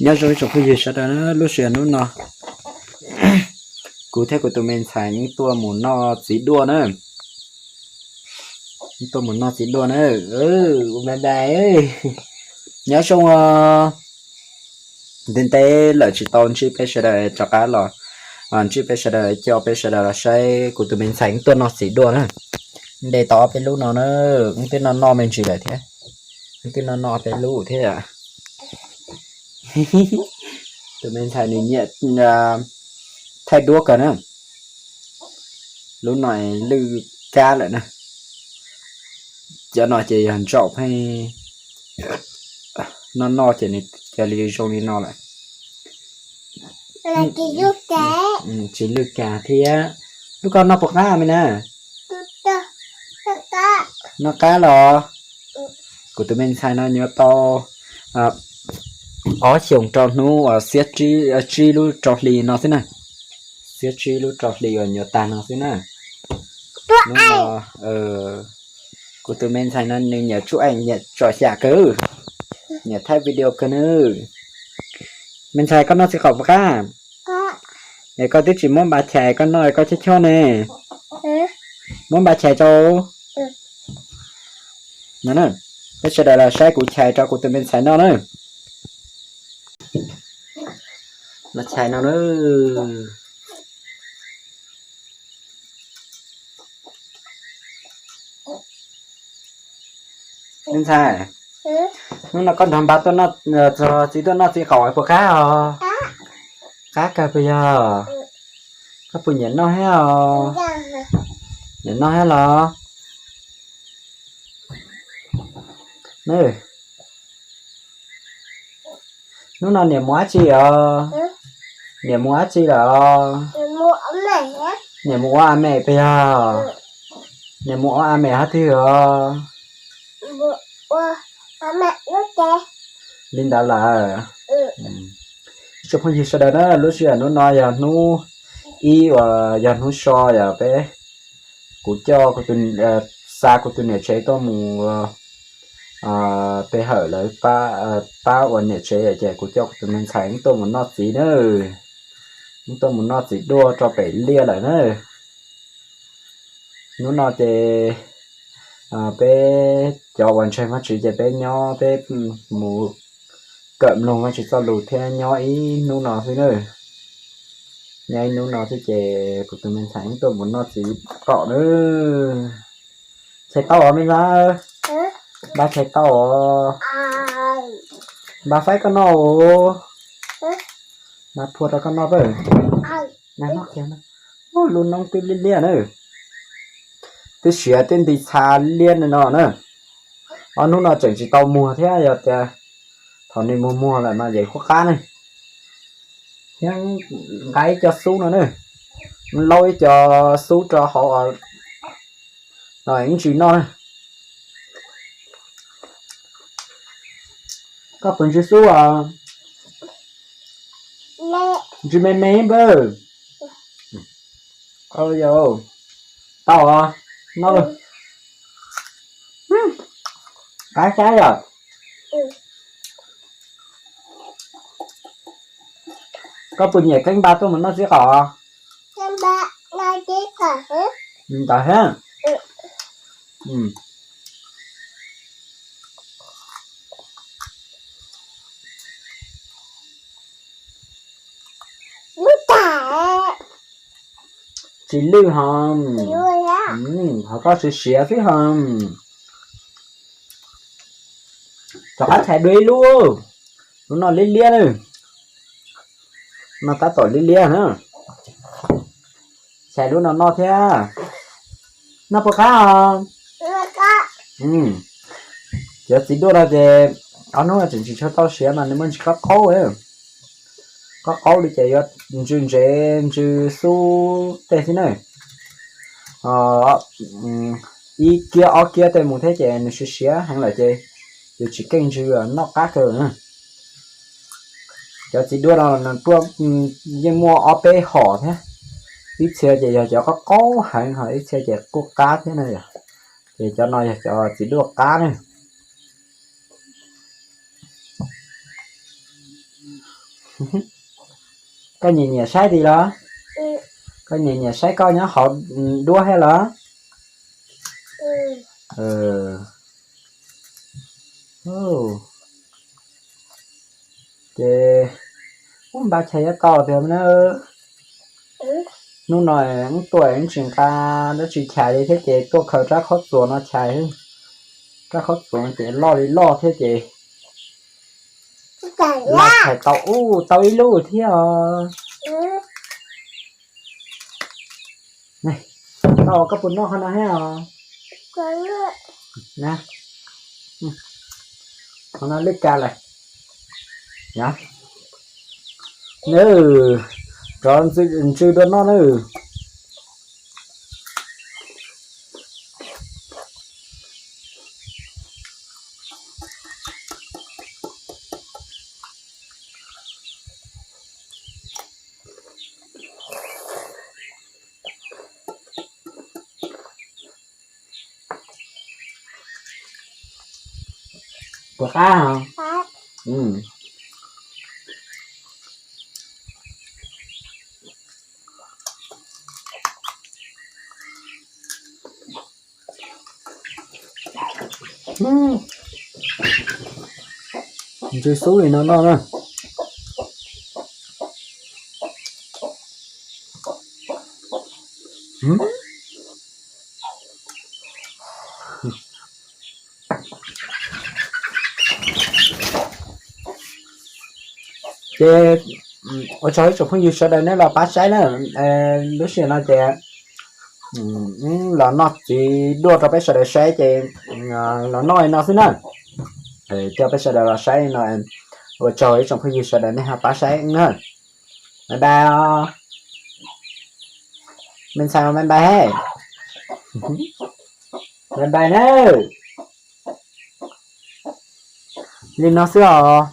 Nyob zoo ib tsoom phooj ywg sawv daws na, lub sij hawm hnub no kuv thiab kuv tus me ntxhais yeej tuaj mus noj txiv duaj na. Yeej tuaj mus noj txiv duaj na. Bye bye. Nyob zoo os. Ntev ntev lawm tsis tau ntsib peb sawv daws rov qab los ntsib peb sawv daws, coj peb sawv daws los saib kuv tus me ntxhais yeej tuaj noj txiv duaj na. De tau ob peb lub no na, wb twb noj noj me ntsis lawm thiab. Wb twb noj noj ob peb lub thiab. Tus me ntxhais nws nyiam thaij duab kawg na. Lub no lwj kab lawm na. Cov no ces yog ntsaum pheej noj noj ces nws cia li zoo li no lawm. Tsis lwj kab thiab. Lub koj noj puas qab me na? Noj qab los? Kuv tus me ntxhais no nyuam tau ob xyoos rau hnub uas xiab tsib lub rau hli no xwb na. Xiab tsib lub rau hli uas nyuam tag no xwb na. Hnub no kuv tus me ntxhais no nws nyiam tsuj eem nyiam tsom xyam kawg, nyiam thaij video kawg na. Me ntxhais koj noj txiv qaum puas qab? Es koj twb tsis muab npa chais koj noj koj chob chob ne. Muab npa chais rau. Peb sawv daws los saib kuv chais rau kuv tus me ntxhais noj na. Los chais no na. Me ntxhais, hnub no koj nrog npa tuaj noj, txiv tuaj noj txiv qaum puas qab os? Qab kawg puas yog? Koj puas nyiam noj thiab os? Nyiam noj thiab los? Hnub no niam mus dab tsi os? Niam mus dab tsi lawm? Niam mus ua a mem puas yog? Niam mus ua a mem qhov twg os? Li ntawd lawm. Ib tsoom phooj ywg sawv daws na, lub sij hawm hnub no yog hnub ib uas yog hnub so, yog peb, kuv coj, xa kuv tus niam tsev tuaj mus pe hawm lawv pab ua niam tsev ces kuv coj kuv tus me ntxhais tuaj mus noj txiv na. Tuaj mus noj txiv duaj rau pem liaj lawm na. Hnub no ces peb cov uas ntseeg Vajtswv ces peb nyob peb mus kawm mloog Vajtswv txoj lus thiab nyob ib hnub no xwb na. Nyob ib hnub no xwb ces kuv tus me ntxhais tuaj mus noj txiv qaum na. Chais tau os me ntxhais? Npa chais tau os. Npa faib koj noj os. Npa phua rau koj noj pab. Lub noob twb liab liab na. Twb siav twb nti txha liab no na. Ob hnub no tseem tsis tau muag thiab, yog tias thaum nws muag muag lawm no ces huab qab ne. Thiab nqa ib co xub no na, laub ib co xub rau hauv no ib ntsis noj na. Koj puas ntsw xub os? Ntsw me me npawg. Tau os, noj lawm. Qab sab yom. Koj puas nyiam Keeb Npa tuaj mus noj txiv qaum? Ntawd thiab. Tsis lwj hos. Hos koj siav siav xwb hos. Rov qab chais dua ib lub. Lub no liab liab na. No tab tom liab liab na. Chais lub no noj thiab. Noj puas qab os? Cov txiv duaj no ces ob hnub tseem tsis tshua tau siav mas nws muaj ntsis qaub qaub. Qaub qaub li ces yuav ntsw ntsev ntsw xub tej xwb na. Ib kiab ob kiab tej mus thiab ces nws siav siav heev lawm ces yuav tsis keej ntsw, noj qab kawg. Cov txiv duaj no nws tuaj yeej muaj ob peb hom thiab. Ib txhia ces yog cov qaub qaub heev, ho ib txhia ces kuj qab thiab na yom. Ces cov no yog cov txiv duaj qab na. Koj nyiam nyiam saib li los? Koj nyiam nyiam saib koj nyob hauv duab thiab los? Ces ub, npaj chais yuav tau tiag na. Hnub no ub tuaj ub tsis nqa dab tsi chais li thiab ces tuaj khaws rab khaub txuas no chais. Rab khaub txuas no ces loj li loj thiab ces los chais tau ub tau ib lub thiab os. Tau, koj puas noj qhov no thiab os? Qhov no lwj ka lawm. Nws, rov ntsw dua noj nawb. Puas qab? Ntsw xub li no noj na. Ces ua tsaug ib tsoom phooj ywg sawv daws nej los pab saib na. Lub sij hawm no ces los noj txiv duaj rau peb sawv daws saib ces los noj li no xwb na. Coj peb sawv daws los saib li no, ua tsaug ib tsoom phooj ywg sawv daws nej ho pab saib na. Bye bye os. Me ntxhais, bye bye he. Bye bye na. Li no xwb os.